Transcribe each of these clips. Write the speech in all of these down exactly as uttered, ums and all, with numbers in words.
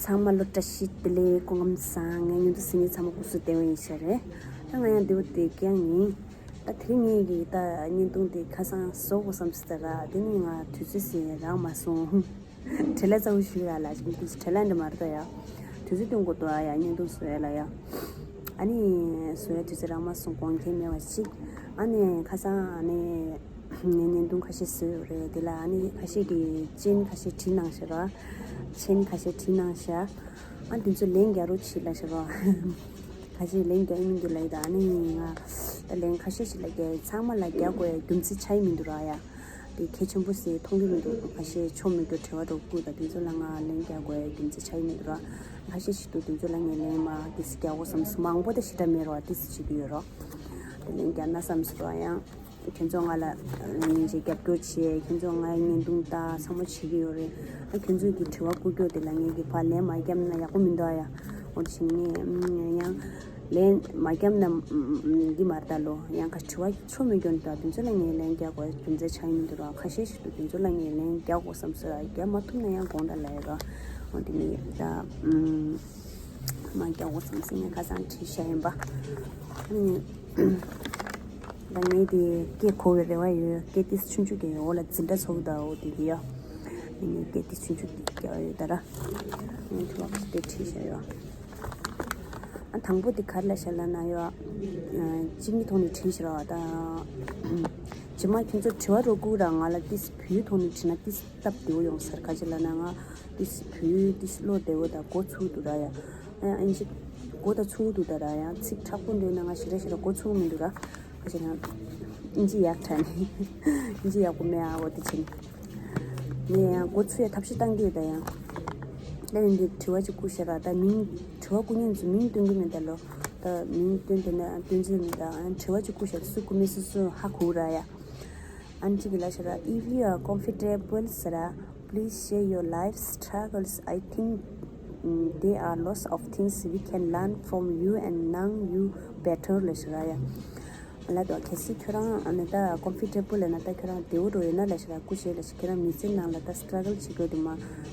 ཚང་མ་ལོ་བཀྲ་ཤིས་བདེ་ལེགས། སྐུ་ཁམས་བཟང་། ངའི་བརྙན་ཐུང་གཟིགས་མཁན་ཚང་མ་སྐུ་གཟུགས་བདེ་པོ་ཡིན་ཤག་རེད། ད་ང་ཡང་བདེ་པོ་བསྡད་ཀྱི་ཡིན། ད་དེ་རིང་ངེད་ཀྱི་ད་བརྙན་ཐུང་དེ་ཁ་སང་བཟོ་དགོས་བསམ་སོང་། ད་ར་དེ་ནི་ང་དུས་ཚོད་ཟིན་རག་མ་སོང་། བྲེལ་བ་ཚ་པོ་ཞིག་རག་ལ་ཞིག་འདུག་བྲེལ་བ་འདྲ་མ་རེད་ད་ཡ། དུས་ཚོད་སྟོན་དགོས་འདུག་ཨ་ཡ། བརྙན་ཐུང་བཟོ་ཡ་ལ་ཡ། ཨ་ནི་བཟོ་ཡ་དུས་ཚོད་རག་མ་སོང་། དགོངས་འགལ་མེད་པ་ཞིག་ཨ་ནི་ཁ་སང་ཨ་ནི། ངས་བརྙན་ཐུང་ཁ་ཤས་བཟོས་ཡོད་རེད། དེ་ལ་ཨ་ནི་ཁ་ཤས་ཀྱིས་མཆན་ཁ་ཤས་བྲིས་གནང་ཤག་ར། མཆན་ཁ་ཤས་བྲིས་གནང་ཤག་ཨ་དེ་ཚོ་ལན་རྒྱག་རོགས་བྱེད་ལབ་ཤག་ར། ཁ་ཤས་ལན་རྒྱག་ཡི་མི་འདུག་ལབ་ཡི་ད། ཨ་ནི་ང་ད་ལན་ཁ་ཤས་ཤིག་ལ་རྒྱག་ཡི། ཚང་མ་ལ་རྒྱག་དགོས་ཡ་རྒྱུ་མཚན་ཆགས་ཡི་མི་འདུག་ར་ཡ། དེ་གལ་ཆེན་པོ་ཟེར་མཐོང་གི་མི་འདུག་ཁ་ཤས་ཆོ་མི་འདུག་དྲི་བ་རོགས་བསྐུར་ད། དེ་ཚོ་ལ་ང་ལན་རྒྱག་དགོས་ཡ་རྒྱུ་མཚན་ཆགས་ཡི་མི་འདུག་ར། ཁ་ཤས་ཤིག་འདུག་དེ་ཚོ་ལ་ངས་ལན་མ་དེ་ཟིག་རྒྱག་དགོས་བསམ་སོང་། མང་པོ་ད་ཞེ་དྲག་མེད་ར་བ། དེ་ཟིག་བྱེད་ཀྱི་ཡོད་རོ། དེ་ལན་རྒྱག་ན་བསམ་སོང་ར་ཡང་། ཁྱེད་ཚོ་ང་ལ་སྙིང་རྗེ་རྒྱབ་སྐྱོར་བྱེད། ཁྱེད་ཚོ་ངའི་བརྙན་ཐུང་ལྟ། ཚང་མ་བྱེད་ཀྱི་ཡོད་རེད། ཨ་ཁྱེད་ཚོ་གི་དྲི་བ་བསྐུར་རྒྱུ་དེ་ལ་ངས་ཀྱི་ཕར་ལན་མ་བརྒྱབ་ན་ཡག་པོ་མི་འདུག་ཨ་ཡ། འོ་དེ་བྱས་ནས་ངས་ཡང་ལན་མ་བརྒྱབ་ན་འདི་མ་རེད་ད་ལོ། ཡང་ཁ་དྲི་བ་ཆོ་མི་སྐྱོན་ད། དེ་ཚོ་ལ་ངས་ལན་རྒྱག་དགོས་རྒྱུ་མཚན་ཆགས་ཡི་མི་འདུག་ར། ཁ་ཤས་ཤིག་འདུག་དེ་ཚོ་ལ་ངས་ལན་རྒྱག་དགོས་བསམ་སོང་ར། རྒྱག་མ་ཐུབ་ན་ཡང་དགོངས་དག་ལབ་ཡ་ར། འོ་དེ་ནས་ད། མ་རྒྱག་དགོས་བསམ་སོང་། ངས་ཁ་སང་བྲིས་བཞག་ཡིན་པ། ཨ་ནི། ད་ངས་དེ་སྐད་གོ་བའི་རེ་བ་ཡོད། སྐད་ཏིས་ཆུང་ཆུང་གི་འོག་ལ་འཛིན་གྲྭ་ཚོགས་ད་འོ་དེ་གི་ཡ། ངས་སྐད་ཏིས་ཆུང་ཆུང་གི་རྒྱག་ཡོད་ད་ར། ངས་དུ་བ་དེ་བྲིས་བཞག་ཡོད། ཨ་དང་པོ་དེ་ག་རེ་ལབ་ཤག་ལབ་ན་ཡོད། གཅིག་གཉིས་ཐོག་ནས་བྲིས་ཤག་ར་བ་ད། རྗེས་མ་ཁྱོད་ཚོ་དྲི་བ་རོགས་བསྐུར་ར། ང་ལ་ཏིས་བོད་ཐོག་ནས་བྲིས་ན་ཏིས་སྟབས་བདེ་བོ་ཡོང་ས་རེད། ག་ཅི་ལབ་ན་ང་ཏིས་བོད་ཏིས་བློ་བདེ་བོ་དང་གོ་ཚུགས་འདུག་ར་ཡ། ཨ་ཨིན་ཇི་གོ་ད་ཚུགས་འདུག་ད་ར་ཡ། ཚིག་མཁྲེགས་པོ་འདོད་ན་ང་ཞེ་དྲག་ཞེ་དྲག་གོ་ཚུགས་མི་འདུག་ར། ག་ཅི་ན་ཨིན་ཇི་ཡག་དྲག་ནི། ཨིན་ཇི་ཡག་པོ་མེད་ཨ། འོ་དེ་བྱས་ནས་ངས་ཡང་གོ་ཚུགས་ཡ་ཐབས་ཤེས་བཏང་གི་ཡོད་ད་ཡ། ད་ཡིན་དུས་དྲི་བ་ཅིག་བསྐུར་ཤག་ར། ད་མིང་དྲི་བ་བསྐུར་མཁན་ཚོ་མིང་སྟོན་གི་མེད་ད་ལོ། ད་མིང་སྟོན་དེ་ན་སྟོན་རྩིས་མེད་ད། ཨ་དྲི་བ་ཅིག་བསྐུར་ཤག་སུ་བསྐུར་མིན་སུ་སུ་ཧ་གོ་ར་ཡ། ཨ་ནི་གཅིག་གིས་ལབ་ཤག་ར། If you are comfortable ཟེར་ར། Please share your life struggles. I think, mm, there are lots of things we can learn from you and know you better ལབ་ཤག་ར་ཡ། ལབ་དོ། གལ་སྲིད་ཁྱོད་རང་ཨ་ནི་ད་comfortable ལབ་ན་ད་ཁྱོད་རང་བདེ་པོ་འགྲོ་ཡོད་ན་ལབ་ཤག་ར། སྐུ་ཞེས་ལབ་ཤག་ཁྱོད་རང་མི་ཚེ་ནང་ལ་ད་struggle བྱེད་དགོས་དུ་མ་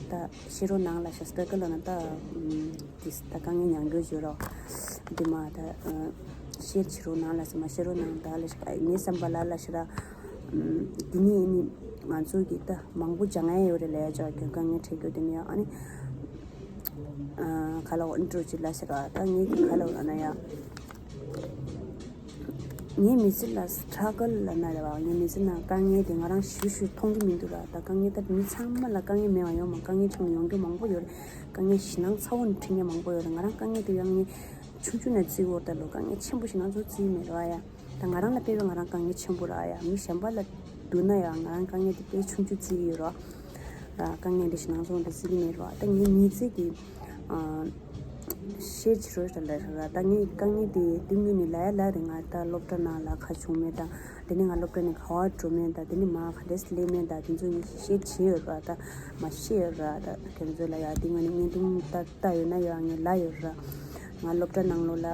ད་ཤེས་རོགས་གནང་ལབ་ཤག struggle ལབ་ན་ད་ཨུམ་དེ་ད་དཀའ་ངལ་མྱངས་རྒྱུ་བརྗོད་རོགས་དུ་མ་ད་ཤེར་བྱེད་རོགས་གནང་ལབ་ཤག་མ་ཤེས་རོགས་གནང་ད་ལབ་ཤག་ངའི་བསམ་པ་ལ་ལབ་ཤག་ར། ཨུམ་དེ་ནི་ཨ་ནི་ང་ཚོ་གི་ད་མང་པོ་སྦྱང་ཡ་ཡོད་རེད་ལབ་ཡ། ཅོག་གི་དཀའ་ངལ་འཕྲད་རྒྱུ་དེ་ནི་ཨ་ནི་ཨ་ག་ལ་འོ་འགྲོ་ཅིག་ལབ་ཤག་ར། ད་ངས་གི་ག་ལ་འོ་ལབ་ན་ཡ། ངའི་མི་ཚེ་ལ་struggle ལབ་ན་རེད་བ། ངའི་མི་ཚེ་ནང་དཀའ་ངལ་དེ་ང་རང་ཞུ་ཞུ་མཐོང་གི་མི་འདུག་ར། ད་དཀའ་ངལ་ད་མི་ཚང་མ་ལ་དཀའ་ངལ་མེད་པ་ཡོད་མ། དཀའ་ངལ་ཆུང་ཡོང་རྒྱུ་མང་པོ་ཡོད་རེད། དཀའ་ངལ་ཞེད་སྣང་ཚ་བོ་ནས་འཕྲད་མཁན་མང་པོ་ཡོད་རེད། ང་རང་དཀའ་ངལ་དེ་ཡང་ངས་ཆུང་ཆུང་ནས་བརྩི་གི་ཡོད་རེད་ད་ལོ། དཀའ་ངལ་ཆེན་པོ་ཞེད་སྣང་ཚ་བོ་བརྩི་གི་མེད་རེད་བ་ཡ། ད་ང་རང་ལ་དཔེ་བའི་ང་རང་དཀའ་ངལ་ཆེན་པོ་རེད་ཡ། མི་གཞན་པ་ལ་བསྡུར་ན་ཡང་ང་རང་དཀའ་ངལ་དེ་དཔེ་ཆུང་ཆུང་བརྩི་གི་ཡོད་རེད། ར་དཀའ་ངལ་འདི་ཞེད་སྣང་ཚ་བོ་འདི་བརྩི་གི་མེད་རེད་བ། ད་ངའི་མི་ཚེ་གི་ཨ་ཤེར་བྱེད་རོགས་ལབ་ར། ད་ངའི་དཀའ་ངལ་དེ་དེ་ངོས་ནས་ལབ་ཡ་ལབ་རེད། ང་ད་སློབ་གྲྭ་ནང་ལ་ག་བྱུང་མེད་ད། དེ་ནས་ང་སློབ་གྲྭ་ནས་ག་བ་འགྲོ་མེད་ད། དེ་ནས་མ་ག་འདྲས་སླེབས་མེད་ད། དེ་ཚོ་ངས་ཤེར་བྱེད་ཡོད་ར། ད་མ་ཤེས་ཡོད་ར། ད་ཁྱེད་ཚོ་ལ་ཡ་དེ་ངོས་ནས་བརྙན་ཐུང་ལྟ་ལྟ་ཡོད་ན་ཡང་ངས་ལབ་ཡོད་ར། ང་སློབ་གྲྭ་ནང་ལོགས་ལ་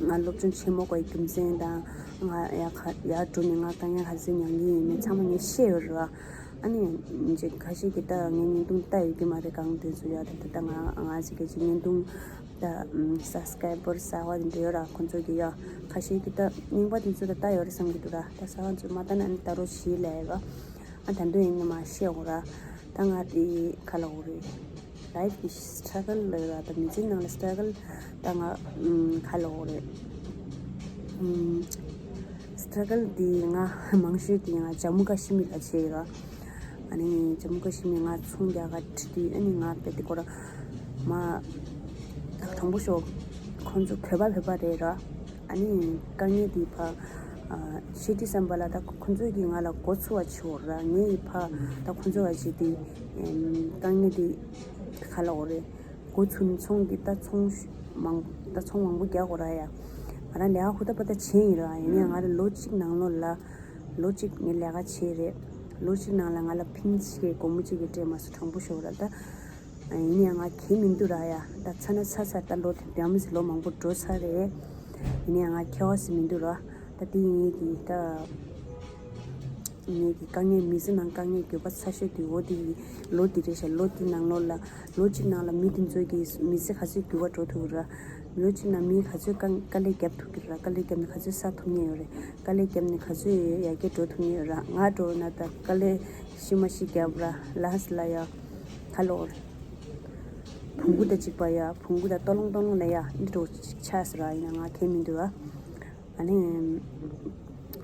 ང་སློབ་སྦྱོང་ཆེན་མོ་དགོས་རྒྱུ་མཚན་དང་། ང་ཡ་ག་ཡ་འགྲོ་ནས་ང་དཀའ་ངལ་ག་ཚོད་མྱངས་ཀྱི་ཡིན་མིན་ཚང་མ་ངས་ཤེས་ཡོད་ར། ཨ་ནི་ཅིག་ཁ་ཤས་ཀྱིས་ད་ངའི་བརྙན་ཐུང་ལྟ་ཡོད་ཀྱི་མ་རེད། གང་དེ་ཚོ་ཡ་ད་ད་ང་ང་ཅིག་གི་ཅིག་བརྙན་ཐུང་ད་subscriber གསར་པ་དེ་འདྲ་ཡོད་ར། ཁོང་ཚོ་གི་ཡ་ཁ་ཤས་ཀྱིས་ད་རྙིང་པ་དེ་ཚོ་ད་ལྟ་ཡོད་རེད་བསམ་གྱི་འདུག་ར། ད་གསར་པ་ཚོ་མ་ལྟ་ན་ཨ་ནི་ལྟ་རོགས་བྱེད་ལབ་ཡ་ར། ཨ་ད་དུང་ཡིན་ན་མ་ཤེས་འོ་ར། ད་ང་དེ་ག་ལ་འོ་རེད། Life is struggle ལབ་ཡོད་ར། ད་མི་ཚེ་ནང་ལ་struggle ད་ང་ཨུམ་ག་ལ་འོ་རེད། ཨུམ་struggle འདི་ང་མང་ཤོས་ཀྱི་ང་ཇམ་མུ་ཀ་ཤི་མི་ལ་བྱས་ཡོད་ར། ཨ་ནི་ཇམ་མུ་ཀ་ཤི་མི་ང་ཚོང་རྒྱག་ག་ཁྲིད་དུས་ཨ་ནི་ང་དཔེ་དེ་སྐོར་མ་ད་དྲང་པོ་ཤོད། ཁོང་ཚོ་བོད་པ་བོད་པ་རེད་ར། ཨ་ནི་དཀའ་ངལ་འདི་ཕ་ཨ་ཤེས་དུས་ཙམ་པ་ལ་ད་ཁོང་ཚོ་གིས་ང་ལ་མགོ་ཚོས་པ་བྱེད་འོ་ར། ངས་ཕ་ད་ཁོང་ཚོ་ལ་བྱས་ཏེ་ཨེམ་དཀའ་ངལ་འདི་ག་ལ་འོ་རེད། མགོ་ཚོས་ནས་ཚོང་གི་ད་ཚོང་མང་ད་ཚོང་མང་པོ་རྒྱག་དགོས་ར་ཡ། ང་རང་ལས་ཀ་ཧུར་ཐག་པ་ད་བྱས་ཡིན་ར། ཡིན་ནའང་ང་རང་ལོ་གཅིག་ནང་ལོགས་ལ་ལོ་གཅིག་ངས་ལས་ཀ་བྱས་རེད། ལོ་གཅིག་ནང་ལ་ང་ལ་ཕིན་གཅིག་གི་སྒོར་མོ་གཅིག་གི་སྤྲད་མ་སོང་། དྲང་པོ་ཤོད་ར་ད། ཡིན་ནའང་ང་གལ་མི་འདུག་ར་ཡ། ད་ཚ་ན་ཚ་ཚ་ད་ལོ་དེ་དེ་མི་ཟེར་ལོ་མང་པོ་འགྲོ་ཚར་རེད། ཡིན་ནའང་ང་ཁྱད་པར་ཟེར་མི་འདུག་ར། ད་དེ་ཡིན་གི་ད། ངེད་ཀྱི་དཀའ་ངལ། མི་ཚེ་ནང་དཀའ་ངལ་འགྱོད་པ་ཚ་ཤོས་དེ་འོ་དེ་ཡིན། ལོ་འདི་རེད་ཤག་ལོ་འདི་ནང་ལོགས་ལ་ལོ་གཅིག་ནང་ལ་མི་དེ་ཚོ་གི་མི་ཚེ་ག་ཚོད་འགྱུར་བ་འགྲོ་ཐུབ་ར། ལོ་གཅིག་ནང་མི་ག་ཚོད་དཀའ་དཀའ་ལས་བརྒྱབ་ཐུབ་ཀྱི་ར། དཀའ་ལས་བརྒྱབ་ནས་ག་ཚོད་ཟ་ཐུབ་ངེས་ཡོད་རེད། དཀའ་ལས་བརྒྱབ་ནས་ག་ཚོད་ཡར་རྒྱས་འགྲོ་ཐུབ་ངེས་ཡོད་ར། ང་འགྲོ་ན་ད་དཀའ་ལས་ཤི་མ་ཤི་བརྒྱབ་ར། ལ་ཧ་སི་ལ་ཡ་ཁ་ལོ་རེད། བོང་གུ་དང་གཅིག་པ་ཡ། བོང་གུ་དང་ལྟོ་སློང་ལྟོ་སློང་ལ་ཡ་འདི་འགྲོ་ཆགས་ཟེར་བ་ཡིན་ན་ང་ཁས་མི་འདུག་ཨ། ཨ་ནི།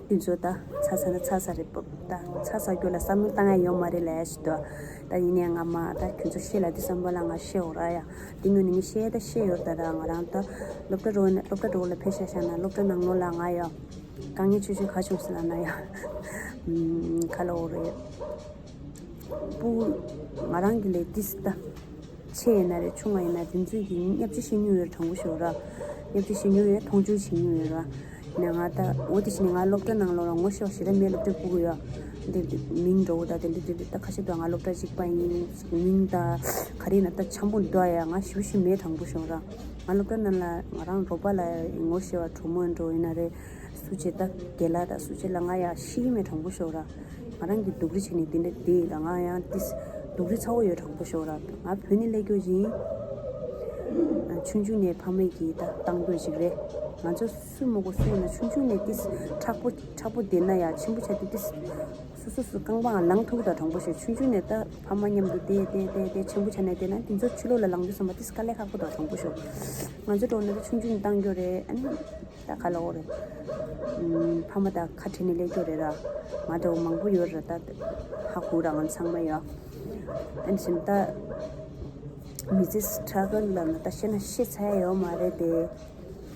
དེ་ཚོ་ད་ཚ་ཚ་ན་ཚ་ཚ་རེད་པ། ད་ཚ་ཚ་རྒྱུ་ལ་བསམ་བློ་བཏང་ཡ་ཡོད་མ་རེད་ལས་ཞིག་འདུག་ད་ཡིན་ནའི་ང་མ་ད་ཁྱོད་ཚོ་ཤེས་ལ་དེ་བསམ་པ་ལ་ང་ཤེས་འོ་ར་ཡ། དེ་ངོས་ནས་ངས་ཤེས་ད་ཤེས་ཡོད་ད་ར། ང་རང་ད་སློབ་གྲྭ་འགྲོ་ན་སློབ་གྲྭ་འགྲོ་ལ་ཕེབས་ཤག་ཤག་ན་སློབ་གྲྭ་ནང་ལོགས་ལ་ང་ཡ། དཀའ་ངལ་ཆེ་ཤོས་ག་བྱུང་སོང་ལབ་ན་ཡ། ཁ་ལོ་རེད། སྤུ་གུ་ང་རང་གི་ལས་ཏིས་ད། ཆེ་ཡིན་ན་རེད་ཆུང་བ་ཡིན་ན་དེ་ཚོས་ཀྱི་བརྙས་བཅོས་བྱེད་མྱོང་ཡོད་དྲང་པོ་ཤོད་ར། བརྙས་བཅོས་བྱེད་མྱོང་ཡོད། མཐོང་ཆུང་བྱེད་མྱོང་ཡོད་ར། ནས་ང་ད་འོ་དེ་བཞིན་ང་སློབ་གྲྭ་ནང་ལོགས་ལ་ངོ་ཤེས་པ་ཞེ་དྲག་མེད། སློབ་གྲྭའི་སྤུ་གུ་ཡ། འདི་འདི་མིང་འགྲོ་བོ་ད་དེ་འདི་འདི་འདི་ད་ཁ་ཤས་འདུག་ང་སློབ་གྲྭ་གཅིག་པ་ཡིན། མིང་ད་ག་རེ་ཡིན་ན་ད་འཆམ་པོ་འདུག་ཡ། ང་ཞེ་པོ་ཞེ་པོ་མེད་དྲང་པོ་ཤོད་ར། ང་སློབ་གྲྭ་ནང་ལ་ང་རང་རོགས་པ་ལ་ངོ་ཤེས་པ་གྲོགས་མོ་འགྲོ་ཡིན་ན་རེད། སུ་ཆེ་ད་རྒན་ལགས་ད་སུ་ཆེ་ལ་ང་ཡ་ཤི་གི་མེད་དྲང་པོ་ཤོད་ར། ང་རང་གི་སྡུག་རུས་བྱས་ནས་འདི་འདྲ་བསྡད་ཡིན་ད། ང་ཡང་ཏིས་སྡུག་རུས་ཚ་བོ་ཡོད་དྲང་པོ་ཤོད་ར། ང་བོད་ནས་སླེབས་རྒྱུ་ཡིན། ཆུང་ཆུང་ནས་ཕ་མས་ཀྱིས་ད་བཏང་རྒྱུ་ཞིག་རེད། ང་ཚོ་སུ་མོ་གོ་སུ་ཡིན་ན་ཆུང་ཆུང་ནས་ཏིས་མཁྲེགས་པོ་མཁྲེགས་པོ་བསྡད་ན་ཡ་ཆེན་པོ་ཆགས་དུས་ཏིས་སོ་སོ་སོ་རྐང་པའང་ལངས་ཐུབ་ད་དྲང་པོ་ཤོད། ཆུང་ཆུང་ནས་ད་ཕ་མ་མཉམ་དུ་བསྡད་བསྡད་བསྡད་བསྡད་ཆེན་པོ་ཆགས་ནས་བསྡད་ན་དེ་ཚོ་ཕྱི་ལོགས་ལ་ལངས་དུས་ཙམ་པ་ཏིས་དཀའ་ལས་ཁག་པོ་ད་དྲང་པོ་ཤོད། ང་ཚོ་འགྲོ་ན་ད་ཆུང་ཆུང་ནས་བཏང་རྒྱུ་རེད། ཨ་ནི། ད་ཁ་ལོ་རེད། ཨུམ། ཕ་མ་དང་ཁ་བྲལ་ནས་སླེབས་རྒྱུ་རེད་ར། ང་འདྲ་བོ་མང་པོ་ཡོད་ར་ད། ཧ་གོ་ར་ང་ཚང་མ་ཡོད། ཨན་བཞིན་ད། མི་ཚེ་སི་ཊྲ་གལ་ལབ་ན་ད་བཤད་ན་བཤད་ཚར་ཡ་ཡོད་མ་རེད་དེ།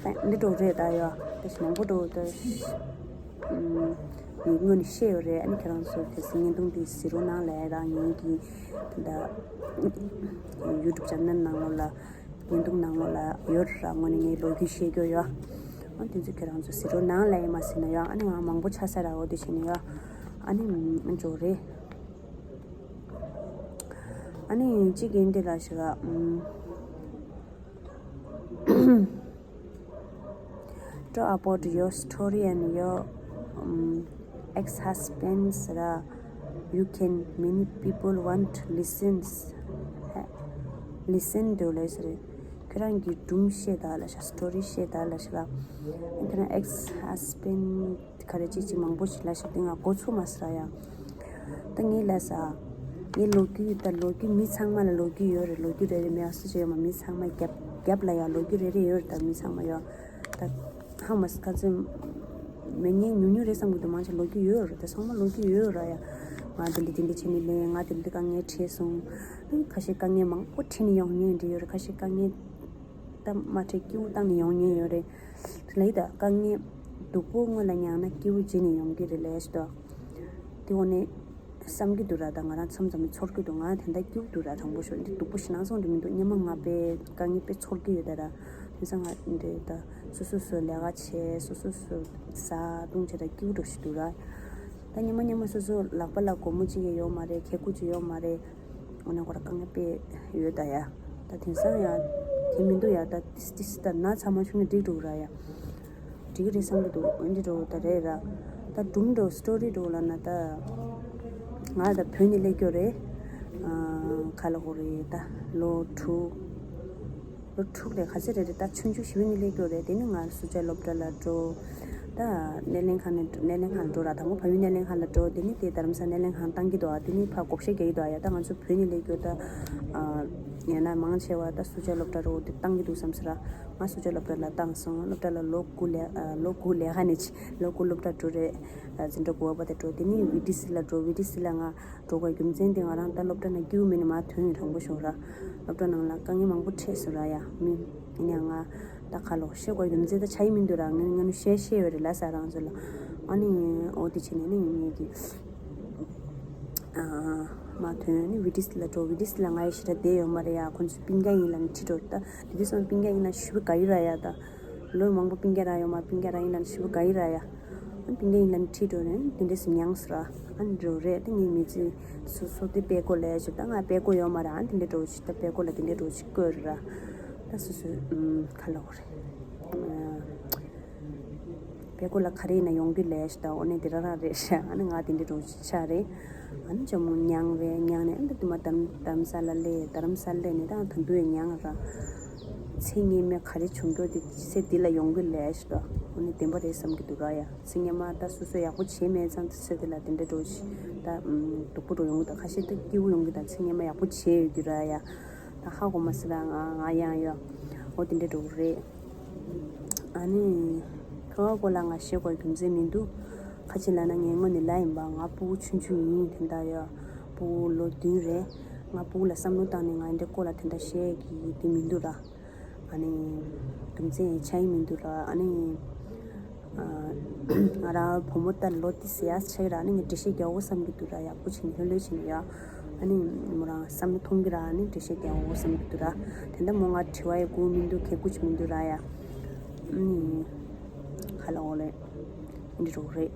ད་འདི་འདྲ་བོ་རེད་ད་ཡོད། ད་མང་པོ་འདྲ་བོ་ད། ཨུམ། མི་སྔོན་ནས་བཤད་ཡོད་རེད། ཨ་ནི་ཁྱེད་རང་ཚོ་དེ་ཚོ་བརྙན་ཐུང་དེ་གཟིགས་རོགས་གནང་ལབ་ཡ་ར། ངེད་ཀྱི་ད་ཡུ་ཊུབ་ཅེ་ནལ་ནང་ལོགས་ལ། བརྙན་ཐུང་ནང་ལོགས་ལ་ཡོད་ར། དངོས་གནས་ངའི་ལོ་རྒྱུས་བཤད་རྒྱུ་ཡོད། ཨ་དེ་ཚོ་ཁྱེད་རང་ཚོ་གཟིགས་རོགས་གནང་ལབ་ཡིན་མ་ཟེར་ན་ཡོད། ཨ་ནི་ང་མང་པོ་ཆགས་ས་ར། འོ་དེ་བྱས་ནས་ཡོད། ཨ་ནི་ཨ་འཇོག་རེད། ཨ་ནི་གཅིག་ཡིན་དེ་ལ་ཞིག་ཨ། ཨུམ། Talk about your story and your, um, ex-husband ཟེར་ར། You can, many people want to listen. Listen to ལབ་ཟེར། ཁྱོད་རང་གི་སྒྲུང་བཤད་དང་ལབ་ཤག་སི་ཊོ་རི་བཤད་དང་ལབ་ཤག་ཁྱོད་རང་ex-husband ག་རེ་ཅིག་ཅིག་མང་པོ་ཞིག་ལབ་ཤག་དེ་ང་གོ་ཚོད་མ་ཟེར་ཡ། ད་ངས་ལབ་ས། ངའི་ལོ་རྒྱུས་ད་ལོ་རྒྱུས་མི་ཚང་མ་ལ་ལོ་རྒྱུས་ཡོད་རེད། ལོ་རྒྱུས་རེ་རེ་མེད་པ་སུ་ཅིག་ཡོད་མ། མི་ཚང་མ་རྒྱབ་རྒྱབ་ལ་ཡ་ལོ་རྒྱུས་རེ་རེ་ཡོད་རེད། ད་མི་ཚང་མ་ཡོད། ད་ཧ་མ་སི་ཁ་ཚོད་མི་ངན་ཉུང་ཉུང་རེད་བསམ་གི་འདུག་མང་ཆེ་ལོ་རྒྱུས་ཡོད་རེད། ད་ཚང་མ་ལོ་རྒྱུས་ཡོད་རེད་ཡ། ང་དེ་འདྲ་དེ་འདྲ་བྱས་ནས་ལས། ང་དེ་འདྲ་དཀའ་ངལ་འཕྲད་སོང་། ཁ་ཤས་དཀའ་ངལ་མང་པོ་འཕྲད་ནས་ཡོང་མཁན་འདྲ་ཡོད་རེད། ཁ་ཤས་དཀའ་ངལ་ད་མ་འཕྲད་སྐྱིད་པོ་བཏང་ནས་ཡོང་མཁན་ཡོད་རེད། དེ་ལ་ཡི་ད་དཀའ་ངལ་སྡུག་པོ་སྔོན་ལ་མྱངས་ན་སྐྱིད་པོ་རྗེས་ནས་ཡོང་གི་རེད་ལས་ཞེས་དོ། དེ་འོ་ནས་བསམ་གྱི་འདུག་ར། ད་ང་རང་མཚམས་མཚམས་ནས་ཚོར་གྱི་འདུག་ང་དེ་འདྲ་སྐྱིད་པོ་འདུག་ར། དྲང་པོ་ཤོད། འདི་སྡུག་པོ་ཞེ་ན་སོང་འདྲ་མི་འདུག་སྔོན་མ་ང་དཔེ་དཀའ་ངལ་དཔེ་ཚོར་གྱི་ཡོད་ད་ར། དེང་སང་ང་འདྲ་ད་སོ་སོ་སོ་ལས་ཀ་བྱས། སོ་སོ་སོ་ཟ་འཐུང་བྱས་ད་སྐྱིད་པོ་འདྲ་ཞིག་འདུག་ར། ད་སྔོན་མ་སྔོན་མ་སོ་སོ་ལག་པ་ལ་སྒོར་མོ་གཅིག་ཡང་ཡོད་མ་རེད། ཁེ་ཁུ་གཅིག་ཡོད་མ་རེད། འོ་ན་ཁོ་ར་དཀའ་ངལ་དཔེ་ཡོད་ད་ཡ། ད་དེང་སང་ཡ་དེ་མི་འདུག་ཡ། ད་ཏིས་ཏིས་ད་ན་ཚ་མ་བྱུང་ན་འགྲིག་འགྲོ་གི་ར་ཡ། འགྲིག་གི་རེད་བསམ་གྱི་འདུག་འོན་ཏེ་འགྲོ་ད་རེད་ར། ད་སྒྲུང་འགྲོ་སི་ཊོ་རི་འགྲོ་ལབ་ན་ད། ང་ད་བོད་ནས་སླེབས་རྒྱུ་རེད། ཨ་ག་ལ་གོ་རེད་ད་ལོ་དྲུག་ལོ་དྲུག་ལས་ག་ཚོད་རེད་རེད། ད་ཆུང་ཆུང་ཞེ་པོ་ནས་སླེབས་རྒྱུ་རེད། དེ་ནས་ང་སུ་ཇཱ་སློབ་གྲྭ་ལ་འགྲོ། ད་སྣེ་ལེན་ཁང་ནས་སྣེ་ལེན་ཁང་ལ་འགྲོ་ར། དང་པོ་བལ་ཡུལ་སྣེ་ལེན་ཁང་ལ་འགྲོ། དེ་ནས་དེ་རྡ་རམ་ས་སྣེ་ལེན་ཁང་བཏང་གི་འདུག་ཨ་དེ་ནས་ཕར་བགོ་བཤའ་རྒྱག་གི་འདུག་ཨ་ཡ། ད་ང་ཚོ་བོད་ནས་སླེབས་རྒྱུ་ད་ཨ་ཡང་ན་མང་ཆེ་བ་ད་སུ་ཇཱ་སློབ་གྲྭ་རུ་དེ་བཏང་གི་འདུག་བསམ་ཟེར་ར། ང་སུ་ཇཱ་སློབ་གྲྭ་ལ་བཏང་སོང་། སློབ་གྲྭ་ལ་ལོ་དགུ་ལས་ཨ་ལོ་དགུ་ལས་ཀ་ནས་ཅི་ལོ་དགུ་སློབ་གྲྭ་འགྲོ་རེད། ཨ་འཛིན་གྲྭ་དགུ་པ་དེ་འགྲོ། དེ་ནས་བི་ཊི་སི་ལ་འགྲོ། བི་ཊི་སི་ལ་ང་འགྲོ་དགོས་རྒྱུ་མཚན་དེ་ང་རང་ད་སློབ་གྲྭ་ནང་སྐྱིད་པོ་མེད་ནས་མར་ཐོན་ཡོད། དྲང་པོ་ཤོད་ར། སློབ་གྲྭ་ནང་ལ་དཀའ་ངལ་མང་པོ་འཕྲད་སོང་ར་ཡ། མི་ཡིན་ཡང་ང་ད་ཁ་ལོ་བཤད་དགོས་རྒྱུ་མཚན་ད་ཆ་ཡི་མི་འདུག་ར། ངས་ངས་ནུ་བཤད་བཤད་ཡོད་རེད་ལ་ས་རང་ཚོ་ལ། ཨ་ནི་འོ་དེ་བྱས་ནས་ནི་ངས་ཀྱི་ཨ་མར་ཐོན་ནི་བི་ཊི་སི་ལ་འགྲོ། བི་ཊི་སི་ལ་ང་ཡི་ཞེ་དྲག་བསྡད་ཡོད་མ་རེད་ཡ། ཁོང་ཚོ་སྤུན་ཀྱག་ཡིན་ལབ་ནས་ཁྲིད་འགྲོ། ད་དེ་དུས་སང་སྤུན་ཀྱག་ཡིན་ན་ཞེ་པོ་དགའ་ཡི་ར་ཡ། ད་ལོ་མང་པོ་སྤུན་ཀྱག་རང་ཡོད་མ། སྤུན་ཀྱག་རང་ཡིན་ལབ་ནས་ཞེ་པོ་དགའ་ཡི་ར་ཡ། ཨ་སྤུན་ཀྱག་ཡིན་ལབ་ནས་ཁྲིད་འགྲོ་ནས་དེ་འདྲས་སུ་མྱངས་སོང་ར། ཨ་འགྲོ་རེད། ད་ངའི་མི་ཚེ་སོ་སོ་དེ་དཔེ་ཀོ་ལས་བྱེད། ད་ང་དཔེ་ཀོ་ཡོད་མ་རེད། ཨ་དེ་འདྲས་འགྲོ་ཅིག་ད་དཔེ་ཀོ་ལ་དེ་འདྲས་འགྲོ་ཅིག་བཀོད་རེད་ར། ད་སོ་སོ་ཁ་ལོག་རེད། བལ་ཀོ་ལ་ག་རེ་ཡིན་ན་ཡོང་རྒྱུ་ལས་ཤི་ད། འོ་ནས་དེ་རང་རང་རེད་ཤག་ཨ་ནི་ང་དེ་འདྲ་འགྲོ་ཆ་རེད། ཨ་ནི་ཇོ་མོ་མྱངས་རེད། མྱངས་ནས་ཨ་ནི་དུ་མ་དམ་དམ་ས་ལ་ལས་དར་མ་ས་ལ་ནས་ད་ད་དུ་ཡང་མྱངས་ར། ཚེ་སྔོན་མའི་ག་རེ་བྱུང་རྒྱུ་དེ་ཚེ་འདི་ལ་ཡོང་གི་ལས་ཤི་ད། འོ་ནས་བདེན་པ་རེད་བསམ་གི་འདུག་ར་ཡ། ཚེ་སྔོན་མ་ད་སོ་སོ་ཡག་པོ་བྱས་མེད་ཙང་ཚེ་འདི་ལ་དེ་འདྲ་འགྲོ་ཤི་ད། སྡུག་པོ་འགྲོ་ཡོང་གི་ད། ཁ་ཤས་ད་སྐྱིད་པོ་ཡོང་གི་ད། ཚེ་སྔོན་མ་ཡག་པོ་བྱས་ཡོད་གི་ར་ཡ། ད་ཧ་གོ་མ་སི་ར་ང་ང་ཡང་ཡོད། འོ་དེ་འདྲ་འགྲོ་གི་རེད། ཨ་ནི་ཁོ་བ་སྐོར་ལ་ང་བཤད་དགོས་རྒྱུ་མཚན་མི་འདུག་ག་ཅི་ལབ་ན་ངའི་སྔོན་ནས་ལབ་ཡིན་པ། ང་ཕྲུ་གུ་ཆུང་ཆུང་ཡིན་དེ་འདྲ་ཡོད། ཕྲུ་གུ་ལོ་བདུན་རེད། ང་ཕྲུ་གུ་ལ་བསམ་བློ་བཏང་ནས་ང་འདྲའི་སྐོར་ལ་དེ་འདྲ་བཤད་ཀྱི་དེ་མི་འདུག་ར། ཨ་ནི་རྒྱུ་མཚན་ཡང་ཆགས་ཡི་མི་འདུག་ར། ཨ་ནི་ང་རང་བུ་མོ་ད་ལོ་དེ་ཟེར་ཡ་ཆགས་ར། ཨ་ནི་ངས་འགྲེལ་བཤད་རྒྱག་དགོས་བསམ་གྱི་འདུག་ར། ཡག་པོ་བྱས་ནས་ལྷོད་ལྷོད་བྱས་ནས་ཡ། ཨ་ནི་མོ་རང་བསམ་བློ་ཐོངས་ཀྱི་ར། ཨ་ནི་འགྲེལ་བཤད་རྒྱག་དགོས་བསམ་གྱི་འདུག་ར། དེ་འདྲ་མོ་ང་དྲི་བ་ཡི་དགོས་མི་འདུག་གལ་དགོས་ཀྱི་མི་འདུག་ར་ཡ། ཨ་ནི་ག་ལ་འོ་ལེ། འདི་རུ་རེད།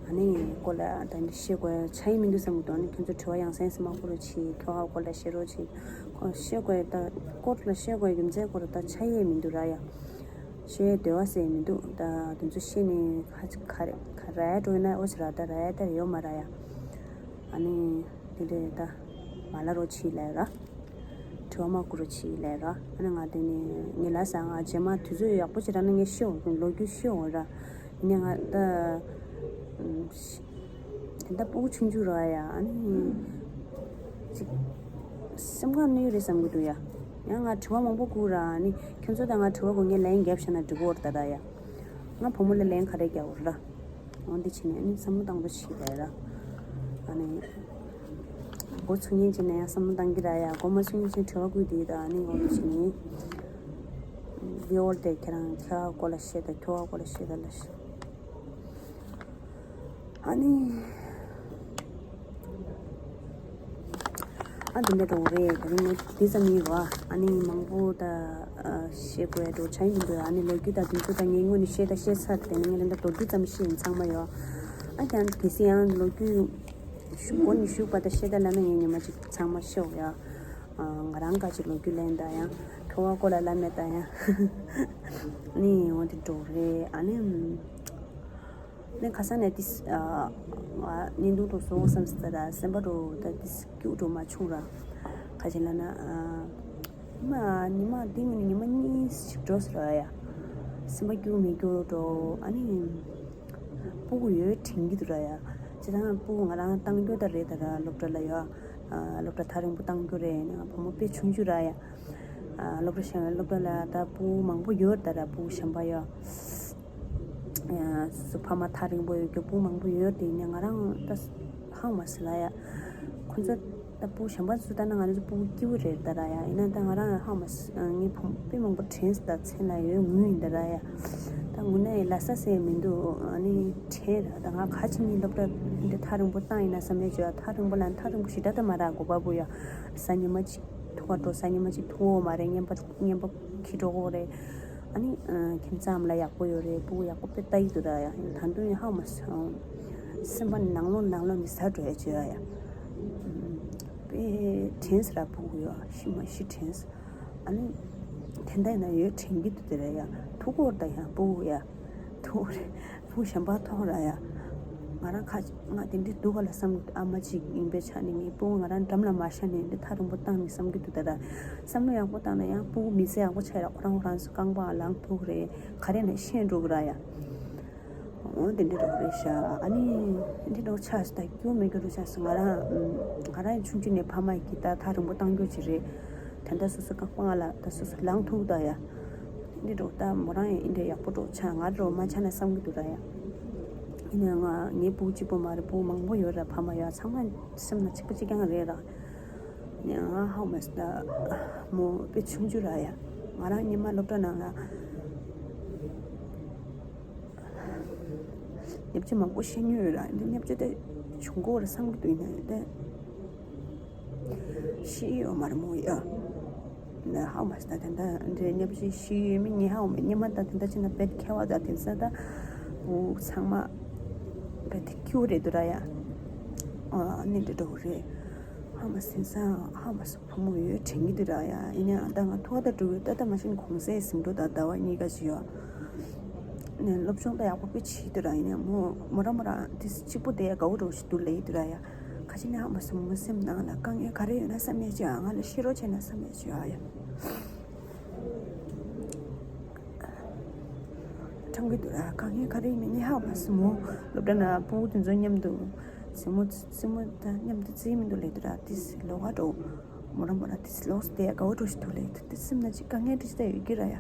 ཨ་ནི་སྐོར་ལ་ད་འདི་བཤད་དགོས་ཆགས་ཡི་མི་འདུག་བསམ་གྱི་འདུག་ཨ་ནི་ཁྱོད་ཚོ་དྲི་བ་ཡང་སེ་མང་པོ་རུ་བྱེད། ཁྱོད་ཧ་སྐོར་ལ་བཤད་རོགས་བྱེད། ཁོ་བཤད་དགོས་ད། སྐོར་ལ་བཤད་དགོས་རྒྱུ་མཚན་སྐོར་ད་ཆགས་ཡི་མི་འདུག་ར་ཡ། བཤད་འདོད་བ་སེ་མི་འདུག་ད་དེ་ཚོ་བཤད་ནས་ཁ་ཁ་རེ་ཁ་ར་ཡ་འགྲོ་ཡིན་ན་འོ་ཟེར་ར། ད་ར་ཡ་ད་ཡོད་མ་ར་ཡ། ཨ་ནི་དེ་འདྲས་ད་མ་ལ་རོ་ཆི་ལས་ར། དྲི་བ་མ་བསྐུར་རོ་ཆི་ལས་ར། ཨ་ནི་ང་དེ་ནི་ངས་ལ་ས་ང་རྗེས་མ་དུས་ཚོད་ཡག་པོ་ཅིག་རག་ན་ངས་ཤོད། ལོ་རྒྱུས་ཤོད་འོ་ར། ཡིན་ནའི་ང་ད་དེ་འདྲ་ཕྲུ་གུ་ཆུང་ཆུང་ར་ཡ། ཨ་ནི་ཅིག་སེམས་ཁམས་གནོད་རེད་བསམ་གྱི་འདུག་ཡ། ཡང་ང་དྲི་བ་མང་པོ་བསྐུར་ར། ཨ་ནི་ཁྱོད་ཚོ་ད་ང་དྲི་བ་བསྐུར་ངས་ལན་རྒྱབ་བཞག་ན་འགྲིག་གི་འོ་ར་ད་ར་ཡ། ང་བུ་མོ་ལ་ལན་ག་རེ་རྒྱག་འོ་ར། འོ་འདི་བྱས་ནས་ཨ་ནི་བསམ་བློ་བཏང་རོགས་བྱེད་ལས་ར། ཨ་ནི་མགོ་ཚོས་མཁན་ཅིག་ན་ཡང་བསམ་བློ་བཏང་གི་ར་ཡ། མགོ་མ་ཚོས་མཁན་ཅིག་དྲི་བ་བསྐུར་དེ་ད། ཨ་ནི་འོ་འདི་བྱས་ནས་བི་ཨོལ་དེ་ཁྱེད་རང་ཁྱོད་སྐོར་ལ་བཤད་ད། ཁྱོད་སྐོར་ལ་བཤད་ད་ལ་ཤི། ཨ་ནི། ཨ་འདི་འདྲ་འགྲོ་གི་རེད། ད་རིང་ངས་འདི་ཙམ་ཡིན་པ། ཨ་ནི་མང་པོ་ད་ཨ་བཤད་དགོས་འགྲོ་ཆ་ཡིན་འདུག་ཨ་ནི་ལོ་རྒྱུས་ད་དུས་ཚོད་ད་ངས་སྔོན་ནས་བཤད་ད་བཤད་ཚར། དེ་ནས་ངས་ད་མདོར་བསྡུས་ཙམ་བཤད་ཡིན། ཚང་མ་ཡོད། ཨ་ཀྱང་གལ་སྲིད་ཡང་ལོ་རྒྱུས་ཞུ་འགོ་ནས་ཞུགས་པ་ད་བཤད་ད་ལབ་ན་ངས་ཉི་མ་གཅིག་ཚང་མ་བཤད་འོ་ཡ། ཨ་ང་རང་ག་ཅིག་ལོ་རྒྱུས་ལེན་ད་ཡང་ཁྱོ་བ་སྐོར་ལ་ལབ་མེད་ད་ཡང་། ཨ་ནི་འོ་འདི་འགྲོ་གི་རེད། ཨ་ནི། ནས་ཁ་སང་ནས་ཏིས་ཨ་ང་བརྙན་ཐུང་འགྲོ་སོང་བསམ་སྟེ་ད་སེམས་པ་འགྲོ་ད་ཏིས་སྐྱུག་འགྲོ་མ་བྱུང་ར། ཁ་ཅིག་ལབ་ན་ཨ་མ་ཉི་མ་འདི་ངོ་ནས་ཉི་མ་གཉིས་ཤིག་འགྲོ་སོང་ར་ཡ། སེམས་པ་སྐྱུག་མི་སྐྱུག་འགྲོ། ཨ་ནི་ཕྲུ་གུ་ཡོད་དྲན་གྱི་འདུག་ར་ཡ། ཅི་ད་ཕྲུ་གུ་ང་རང་བཏང་རྒྱུ་ད་རེད་ད་ར་སློབ་གྲྭ་ལ་ཡ། ཨ་སློབ་གྲྭ་ཐག་རིང་པོ་བཏང་རྒྱུ་རེད། ནས་ང་བུ་མོ་དཔེ་ཆུང་ཆུང་ར་ཡ། ཨ་སློབ་གྲྭ་གཞན་སློབ་གྲྭ་ལ་ད་ཕྲུ་གུ་མང་པོ་ཡོད་ད་ར་ཕྲུ་གུ་གཞན་པ་ཡ། སོ་སོ་ཕ་མ་ཐག་རིང་པོ་ཡོད་རྒྱུ་ཕྲུ་གུ་མང་པོ་ཡོད་དེ་ནས་ང་རང་ད་ཧང་མ་སི་ལ་ཡ། ཁོ་ཚོ་ད་ཕྲུ་གུ་གཞན་པ་ཚོ་ལྟ་ན་ང་རང་ཚོ་ཕྲུ་གུ་སྐྱིད་པོ་རེད་ད་ར་ཡ། ཡིན་ན་ད་ང་རང་ཧང་མ་སི་ངའི་ཕྲུ་གུ་དཔེ་མང་པོ་དྲན་སོང་ད་མཚན་ལ་ཡོད་ངུས་ཡིན་ད་ར་ཡ། ད་ངུ་ན་ཡི་ལ་ས་སེ་མི་འདུག་ཨ་ནི་དྲན་ར། ད་ང་ག་ཅི་ནས་སློབ་གྲྭ་འདི་ཐག་རིང་པོ་བཏང་ཡིན་ན་བསམ་ཡས་བྱོས་ཡ། ཐག་རིང་པོ་ལ་ཐག་རིང་པོ་ཞེ་དྲག་ད་མ་རག་དགོས་པ་བུ་ཡ། ས་ཉི་མ་གཅིག་ཐུག་ག་འགྲོ། ས་ཉི་མ་གཅིག་ཐུག་འོ་མ་རེད། བརྙན་པ་བརྙན་པ་ཁྱི་འགྲོ་གོ་རེད། ཨ་ནི་ཨ་ཁྱིམ་ཚང་ལ་ཡག་པོ་ཡོད་རེད། ཕྲུ་གུ་ཡག་པོ་དཔེ་ལྟ་ཡི་འདུག་ར་ཡ། ད་དུང་ཡང་ཧ་མ་སོང་། སེམས་པ་ནང་ལོགས་ནང་ལོགས་ནས་ཟ་འགྲོ་ཡ་བྱོས་ཡ་ཡ། དཔེ་དྲན་སོང་ར་ཕྲུ་གུ་ཡ། ཤི་མ་ཤི་དྲན་སོང་། ཨ་ནི་དེ་འདྲ་ཡིན་ན་ཡོད་དྲན་གྱི་འདུག་དེ་ར་ཡ། ཐུག་གོ་ར་ད་ཡང་ཕྲུ་གུ་ཡ། ཐུག་རེད། ཕྲུ་གུ་གཞན་པ་མཐོང་ར་ཡ། ང་རང་ཁ་ང་དེ་འདྲའི་སྡུག་ག་ལ་བསམ་གྱི་འདུག་ཨ་མ་གཅིག་ཡིན་པའི་ཆ་ནས་ངའི་ཕྲུ་གུ་ང་རང་འགྲམ་ལ་མ་བཞག་ནས་འདི་ཐག་རིང་པོ་བཏང་ནས་བསམ་གྱི་འདུག་ད་ར། བསམ་བློ་ཡག་པོ་བཏང་ན་ཡང་ཕྲུ་གུ་མི་ཚེ་ཡག་པོ་ཆགས་ར། ཁོ་རང་ཁོ་རང་ཚོ་རྐང་པ་ལངས་ཐུབ་རེད། ག་རེ་ན་ཤེས་འགྲོ་གི་ར་ཡ། འོ་དེ་འདྲ་འགྲོ་གི་རེད་ཤག་ཨ་ནི་འདི་འདྲ་ཆགས་སོང་ད་སྐྱོ་མེད་གི་རུ་ཆགས་སོང་། ང་རང་ང་རང་ཆུང་ཆུང་ནས་ཕ་མ་གིས་ད་ཐག་རིང་པོ་བཏང་རྒྱུ་ཅིག་རེད། ད་ལྟ་སོ་སོ་རྐང་པ་ལ་ད་སོ་སོ་ལངས་ཐུབ་ད་ཡ། འདི་འགྲོ་ད་མོ་རང་ཡང་འདི་འདྲ་ཡག་པོ་འགྲོ་ཆགས་ང་འགྲོ་མ་ཆགས་ན་བསམ་གི་འདུག་ར་ཡ། ཡིན་ནའང་ང་ངའི་ཕྲུ་གུ་གཅིག་པོ་མ་རེད། ཕྲུ་གུ་མང་པོ་ཡོད་ར། ཕ་མ་ཡ་ཚང་མ་སེམས་ན་གཅིག་པ་གཅིག་རྐྱང་རེད་ར། ཡང་ཧ་མ་སི་ད་མོ་དཔེ་ཆུང་ཆུང་ར་ཡ། ང་རང་སྔོན་མ་སློབ་གྲྭ་ནང་ལ་བརྙས་བཅོས་མང་པོ་བཤད་མྱོང་ཡོད་ར། འདི་བརྙས་བཅོས་དེ་བྱུང་གོ་ར་བསམ་གི་འདུག་ཡིན་ནའི་དེ་ཤེས་ཡོད་མ་རེད་མོ་ཡ། ནས་ཧ་མ་སི་ད་དེ་འདྲ་འདྲའི་བརྙས་བཅོས་ཤེས་ཡོད་མི་ངས་ཧ་མ་སྙེ་མ་ད་དེ་འདྲ་ཅི་ན་བེད་ཁེ་བ་ད་དེ་ས་ད་བུ་ཚང་མ་བེད་ཁེ་བ་རེད་འདུག་ར་ཡ། ཨ་ནི་འདྲ་འགྲོ་གི་རེད། ཧ་མ་སི་ས་ཧ་མ་སི་བུ་མོ་ཡོད་དྲན་གི་འདུག་ར་ཡ། ཡིན་ནའང་ད་ང་ཐུག་ད་འགྲོ་གི་ད་ད་མ་ཤེས་གོང་ས་ཟིན་འགྲོ་ད་ཟླ་བ་གཉིས་ཀ་ཅི་ཡོད། ནས་སློབ་སྦྱོང་ད་ཡག་པོ་དཔེ་བྱེད་དུ་ར། ཡིན་ནའི་མོ་མོ་རང་མོ་རང་དེ་གཅིག་པོ་དེ་དགའ་བོ་འདྲ་ཞིག་འདུག་ལབ་ཡི་དུ་ར་ཡ། ཁ་ཅིག་ནས་ཧ་མ་སོང་མོ་སེམས་ནང་ལ་དཀའ་ངལ་ག་རེ་ཡོད་ན་བསམ་ཡས་བྱོས་ཨ། ང་ལ་བཤད་རོགས་བྱས་ན་བསམ་ཡས་བྱོས་ཨ་ཡ། ཁྲང་གི་དུ་ར་དཀའ་ངལ་ག་རེ་ཡིན་ནའི་ཧ་མ་སོང་མོ། སློབ་གྲྭ་ན་སྤུ་གུ་དེ་ཚོ་མཉམ་དུ་སྲིང་མོ་སྲིང་མོ་དང་མཉམ་དུ་རྩིས་མི་འདུག་ལབ་དུ་ར། དེ་ལོགས་ཀ་འགྲོ། མོ་རང་མོ་རང་དེ་ལོགས་སུ་བསྡད་དགའ་བོ་འདྲ་ཞིག་འདུག་ལབ་ཡི་དུ། དེ་སེམས་ན་ཅིག་དཀའ་ངལ་འདྲ་ཞིག་ད་ཡོད་ཀྱི་ར་ཡ།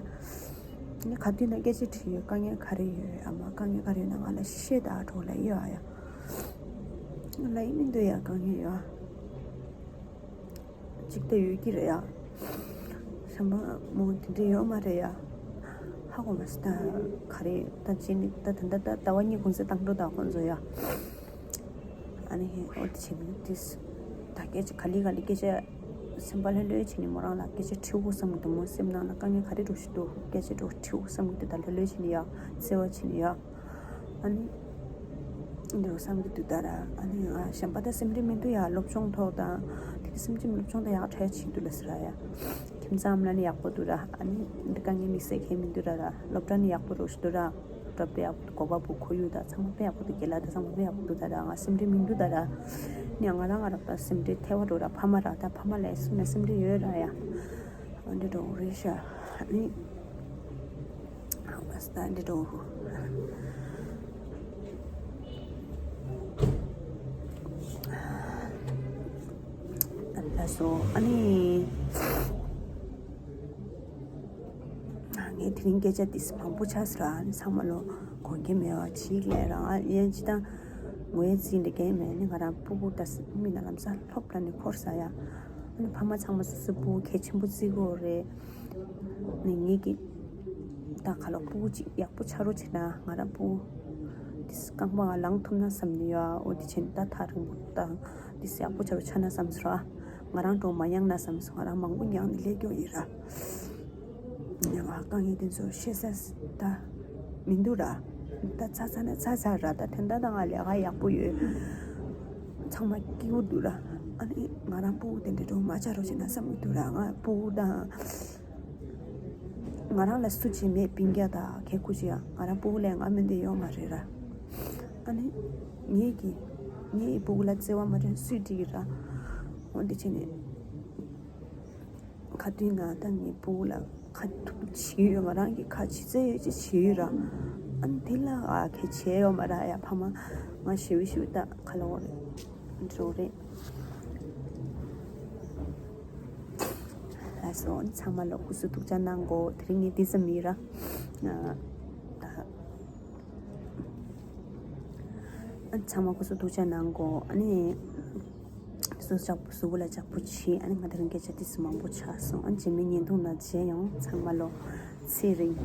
ནི་ག་དུས་ན་སྐད་ཆ་དྲིས་ཡོད། དཀའ་ངལ་ག་རེ་ཡོད། ཨ་མ་དཀའ་ངལ་ག་རེ་ཡོད་ན་ང་ལ་བཤད་ད་གྲོགས་ལ་ཡོད་ཨ་ཡ། ང་ལ་ཡིན་མི་འདུག་ཡ་དཀའ་ངལ་ཡོད་ཨ། གཅིག་ད་ཡོད་ཀྱི་རེད་ཡ། གཞན་པ་མོ་དེ་འདྲ་ཡོད་མ་རེད་ཡ། ཧ་གོ་མ་སོང་ད་ག་རེ་ད་ཅི་ནི་ད་ད་ད་ད་ཟླ་བ་གཉིས་གུང་སེང་བཏང་འགྲོ་ད་ཁོང་ཚོ་ཡ། ཨ་ནི་ཧེ་ཨོ་དེ་བྱས་ནི་དེ་ད་སྐད་ཆ་ག་ལེ་ག་ལེ་སྐད་ཆ། སེམས་པ་ལྷོད་ལྷོད་བྱས་ནི་མོ་རང་ལ་སྐད་ཆ་དྲིས་དགོས་བསམ་གི་འདུག་མོ་སེམས་ནང་ལ་དཀའ་ངལ་ག་རེ་འདྲ་ཞིག་འདུག་སྐད་ཆ་འདྲ་དྲིས་དགོས་བསམ་གི་འདུག་ད་ལྷོད་ལྷོད་བྱས་ནི་ཡ་བརྩེ་བ་བྱས་ནི་ཡ། ཨ་ནི་འདྲ་བསམ་གི་འདུག་ད་ར། ཨ་ནི་ང་གཞན་པ་ད་སེམས་ཁྲལ་མི་འདུག་ཡ། སློབ་སྦྱོང་ཐོག་དང་དེ་གི་སེམས་ཅན་སློབ་སྦྱོང་ད་ཡག་གྲ་བྱེད་འདུག་ལ་ཟེར་ཡ། ཁྱིམ་ཚང་ལ་ནི་ཡག་པོ་འདུག་ར། ཨ་ནི་འདི་དཀའ་ངལ་དམིགས་བསལ་ཁྱད་མི་འདུག་ར་ར། སློབ་གྲྭ་ནི་ཡག་པོ་འདྲ་ཞིག་འདུག་ར། སློབ་གྲྭ་དཔེ་ཡག་པོ་འདུག་གོ་བ་པོ་ཁོར་ཡུག་ད་ཚང་མ་དཔེ་ཡག་པོ་འདུག་རྒན་ལགས་ད་ཚང་མ་དཔེ་ཡག་པོ་འདུག་ད་ར། ང་སེམས་ཁྲལ་མི་འདུག་ད་ར། ནི་ང་རང་ང་རང་ད་སེམས་ཁྲལ་ཐལ་བ་འགྲོ་ར། ཕ་མ་ར་ད་ཕ་མ་ལ་སུ་ན་སེམས་ཁྲལ་ཡོད་ར་ཡ། འདི་འདྲ་བོ་རེད་ཤག་ཨ་ནི་ཨ་ས་འདི་འདྲ་བོ། ལགས་སོ། ཨ་ནི་ངས་དེ་རིང་སྐད་ཆ་ཏིས་མང་པོ་ཆགས་སོང་ར། ཨ་ནི་ཚང་མ་ལོ་དགོངས་འགལ་མེད་པ་ཅིག་ལས་རང་ཨ་ཡན་ཅི་དང་ངོས་འཛིན་འདྲ་གས་མེད་ནི། ང་རང་སྤུ་གུ་ད་མི་ན་ལམ་སང་ལྷོབ་ལ་ནི་འཁོར་ས་ཡ། ཨ་ནི་ཕ་མ་ཚང་མ་སོ་སོའི་སྤུ་གུ་གལ་ཆེན་པོ་བརྩི་གི་ཡོད་རེད། ནི་ངེད་ཀྱི་ད་ག་ལོ་སྤུ་གུ་གཅིག་ཡག་པོ་ཆགས་རོགས་བྱེད་ན་ང་རང་སྤུ་གུ་དེ་རྐང་པ་ལངས་ཐུབ་ན་བསམ་ནི་ཡོད། འོ་དེ་བྱས་ནས་ད་ཐག་རིང་པོ་དང་དེ་ཡག་པོ་ཆགས་རོགས་ཆགས་ན་བསམ་སོང་ར། ང་རང་འགྲོ་མ་ཡང་ན་བསམ་སོང་། ང་རང་མང་པོ་མྱངས་ནས་སླེབས་ཀྱི་ཡོད་ཡིན་ར། ཡང་ང་དཀའ་ངལ་དེ་ཚོ་བཤད་ས་ད་མི་འདུག་ར། ད་ཚ་ཚ་ན་ཚ་ཚ་ར། ད་དེ་འདྲ་ད་ང་ལས་ཀ་ཡག་པོ་ཡོད། ཚང་མ་སྐྱིད་པོ་འདུག་ར། ཨ་ནི་ང་རང་སྤུ་གུ་དེ་འདྲ་འགྲོ་མ་ཆགས་རོགས་བྱེད་ན་བསམ་གྱི་འདུག་ར། ང་སྤུ་གུ་དང་ང་རང་ལ་སུ་གཅིག་མེད། སྤུན་ཀྱག་དང་གད་སྐུ་ཅིག་ཡང་ང་རང་སྤུ་གུ་ལས་ང་མིན་དེ་ཡོད་མ་རེད་ར། ཨ་ནི་ངེད་ཀྱི་ངེད་ཀྱི་སྤུ་གུ་ལ་བརྩེ་བ་མ་སྤྲད་སུས་སྤྲད་ཀྱི་ར། འོ་འདི་བྱས་ནས། ག་དུས་ན་ད་ངའི་སྤུ་གུ་ལ་ཁ་ཐུག་བྱེད་ཡོད། ང་རང་གིས་ཁ་ཇི་ཙམ་ཡོད་ཅིག་བྱེད་ཡོད་ར། ཨ་ནི་དེ་ལ་ཨ་ཁེ་བྱས་ཡོད་མ་ར་ཡ། ཕ་མ་ང་ཞེ་བོ་ཞེ་བོ་ད་ཁ་ལོ་རེད། འགྲོ་རེད། ལགས་སོ། ཨ་ནི་ཚང་མ་ལ་སྐུ་གཟུགས་ཐུགས་ཅག་གནང་གོ། དེ་རིང་ངས་འདི་ཙམ་ཡིན་ར། ཨ་ད། ཨ་ཚང་མ་སྐུ་གཟུགས་ཐུགས་ཅག་གནང་གོ། ཨ་ནི་སོ་སོ་ལ་ལྕགས་པོ་བྱེད། ཨ་ནི་ང་དེ་རིང་སྐད་ཆ་ཏིས་མང་པོ་ཆགས་སོང་། ཨ་ནི་རྗེས་མའི་བརྙན་ཐུང་ནང་མཇལ་ཡོང་། ཚང་མ་ལོ་ཚེ་རིང་།